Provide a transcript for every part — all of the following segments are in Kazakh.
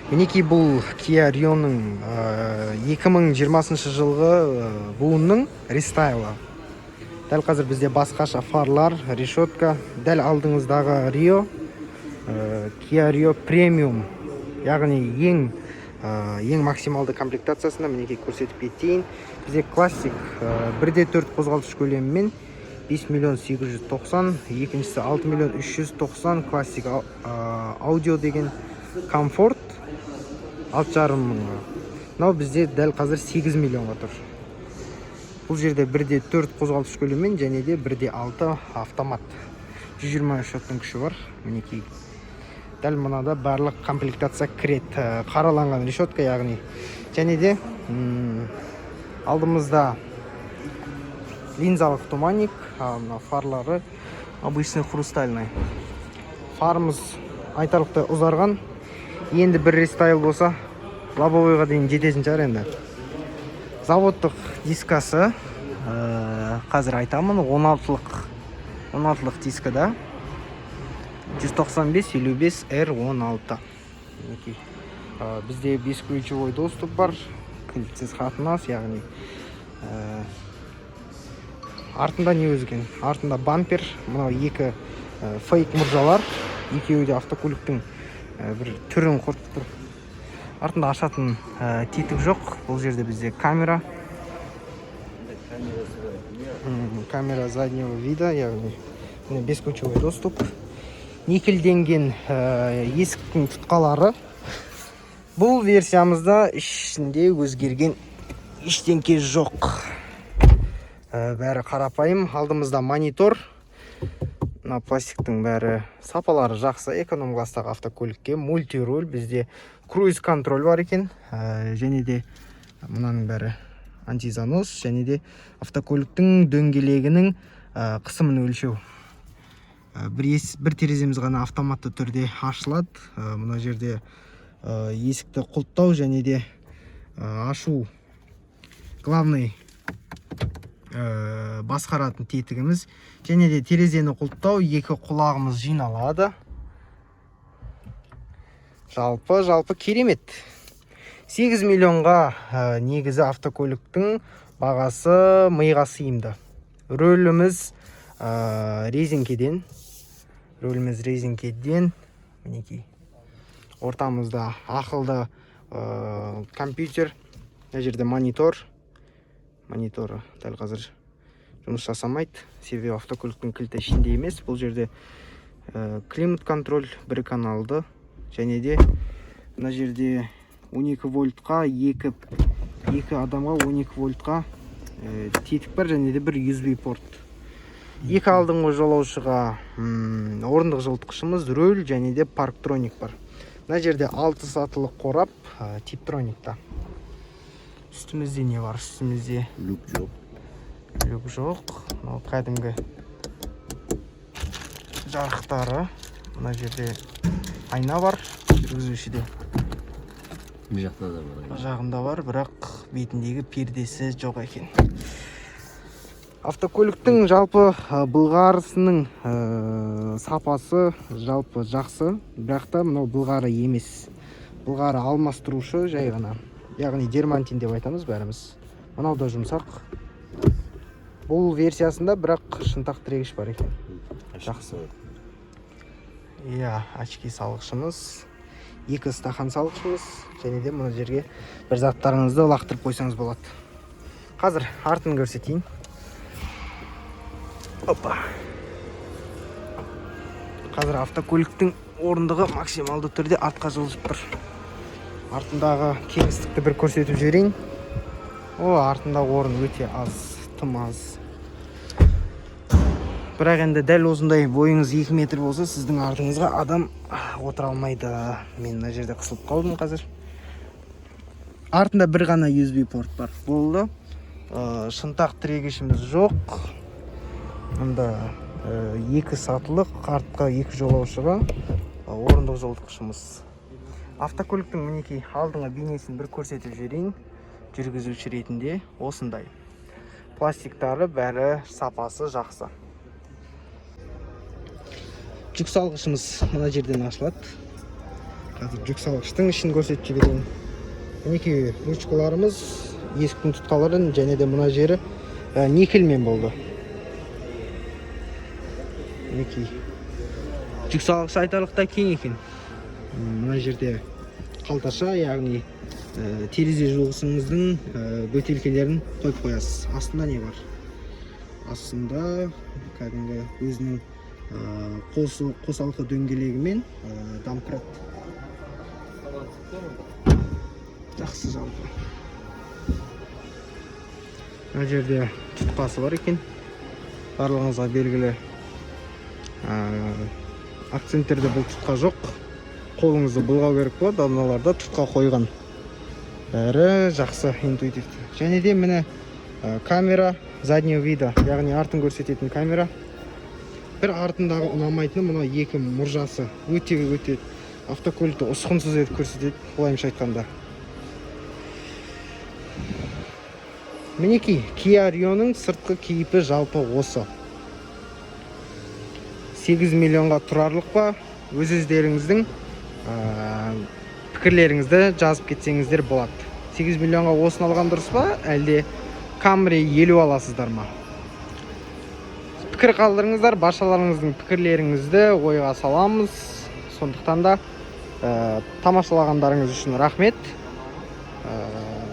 Мінекей, бұл Kia Rio-ның 2020 жылғы буынның рестайлы. Дәл қазір бізде басқаша фарлар, решетка. Дәл алдыңыздағы Rio, Kia Rio Premium, яғни ең максималды комплектациясында. Мінекей, көрсетіп кетейін. Бізде классик 1.4 қозғалтқыш көлемімен 5 миллион 890, екіншісі 6 миллион 390, классик аудио деген, комфорт 6,5 мыңға. Мынау бізде дәл қазір 8 миллионға тұр. Бұл жерде 1.4 қозғалтқыш көлемімен және де 1.6 автомат, 123 аттың күші бар. Мінекей, дәл мынада барлық комплектация кіреді. Қараланған решетка, яғни және де алдымызда линзалық туманник, а мына фарлары обычный хрустальный. Фарымыз айтарлықтай ұзарған. Енді бір рестайл болса, лобовойға дейін жететін шығар енді. Заводтық дискасы, қазір айтамын, 16-лық, 16-лық дискада, 195 55 R16. Мінекей. Бізде бесключевой доступ бар, кілтсіз қатынас, яғни артында не өзген? Артында бампер, мынау екі фейк мұржалар, екеуі де автокөліктің бір түрін құртып тұр. Артында ашатын тетік жоқ. Бұл жерде бізде камера. Камера заднего вида, яғни міне, бесключевой доступ, никельденген есіктің тұтқалары. Бұл версиямызда ішінде өзгерген ештеңке жоқ. Бәрі қарапайым. Алдымызда монитор. Мына пластиктің бәрі сапалары жақсы, эконом класстағы автокөлікке. Мультируль, бізде круиз контроль бар екен. Және де мынаның бәрі антизанос және де автокөліктің дөңгелегінің қысымын өлшеу. Бір тереземіз ғана автоматты түрде ашылады. Мына жерде есікті құлыптау және де ашу, главный басқаратын тетігіміз және де терезені құлыптау, екі құлағымыз жиналады. Жалпы керемет. 8 миллионға негізі автокөліктің бағасы миға сыйымды. Рөліміз резеңкеден, рөліміз резеңкеден. Мінекей, ортамызда ақылды компьютер, мына жерде монитор. Мониторы дәл қазір жұмыс жасамайды, себебі автокөліктің кілті ішінде емес. Бұл жерде климат контроль бір каналды және де мына жерде 12 вольтқа, екі адамға 12 вольтқа тетік бар және де бір USB порт. Екі алдыңғы жолаушыға орындық жылытқышымыз, руль және де парктроник бар. Мына жерде алты сатылы қорап, типтроникта. Үстімізде не бар? Үстімізде Люк жоқ. Люк жоқ. Мынау кәдімгі жарықтары. Мына жерде айна бар жүргізушіде. Мына жақта да бар. Мына жағында бар, бірақ бетіндегі пердесі жоқ екен. Автокөліктің жалпы былғарысының сапасы жалпы жақсы, бірақ та мынау былғары емес, былғары алмастырушы жай ғана, яғни дермантин деп айтамыз бәріміз. Мынау да жұмсақ бұл версиясында, бірақ шынтақ тірегіш бар екен. Жақсы, иә. Очки салғышымыз, екі стақан салғышымыз және де мына жерге бір заттарыңызды лақтырып қойсаңыз болады. Қазір артын көрсетейін. Опа, қазір автокөліктің орындығы максималды түрде артқа жылжып тұр. Артындағы кеңістікті бір көрсетіп жіберейін. О, артында орын өте аз, тым аз. Бірақ енді дәл осындай бойыңыз 2 метр болса, сіздің артыңызға адам отыра алмайды. Мен мына жерде қысылып қалдым қазір. Артында бір ғана USB порт бар, болды. Шынтақ тірегішіміз жоқ. Мында екі сатылық, артқа екі жолаушыға орындық жылытқышымыз. Автокөліктің, мінекей, алдыңғы бейнесін бір көрсетіп жіберейін жүргізуші ретінде. Осындай пластиктары, бәрі сапасы жақсы. Жүк салғышымыз мына жерден ашылады. Қазір жүк салғыштың ішін көрсетіп жіберейін. Мінекей, ручкаларымыз, есіктің тұтқаларын және де мына жері никельмен болды. Мінекей, жүк салғыш айтарлықтай кең екен. Мына жерде қалташа, яғни терезе жуғышыңыздың бөтелкелерін қойып қоясыз. Астында не бар? Астында кәдімгі өзінің қосалқы дөңгелегімен домкрат. Жақсы жалпы. Мына жерде тұтқасы бар екен. Барлығыңызға белгілі, Акценттерде бұл тұтқа жоқ, қолыңызды былғау керек болады, ал мыналарда тұтқа қойған. Бәрі жақсы, интуитивті. Және де міне, камера заднего вида, яғни артын көрсететін камера. Бір артындағы ұнамайтыны — мына екі мұржасы өте өте автокөлікті ұсқынсыз етіп көрсетеді, былайынша айтқанда. Мінекей, Kia Rio-ның сыртқы кейпі жалпы осы. 8 миллионға тұрарлық па? Өз өздеріңіздің пікірлеріңізді жазып кетсеңіздер болады. 8 миллионға осыны алған дұрыс па, әлде Camry 50 аласыздар ма? Пікір қалдырыңыздар. Баршаларыңыздың пікірлеріңізді ойға саламыз. Сондықтан да тамашалағандарыңыз үшін рахмет.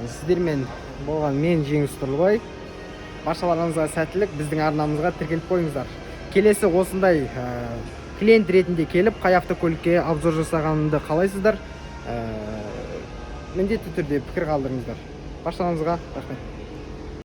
Сіздермен болған мен, Жеңіс Тұрлыбай. Баршаларыңызға сәттілік! Біздің арнамызға тіркеліп қойыңыздар. Келесі осындай клиент ретінде келіп, қай автокөлікке обзор жасағанымды қалайсыздар? Міндетті түрде пікір қалдырыңыздар. Баршаларыңызға рахмет!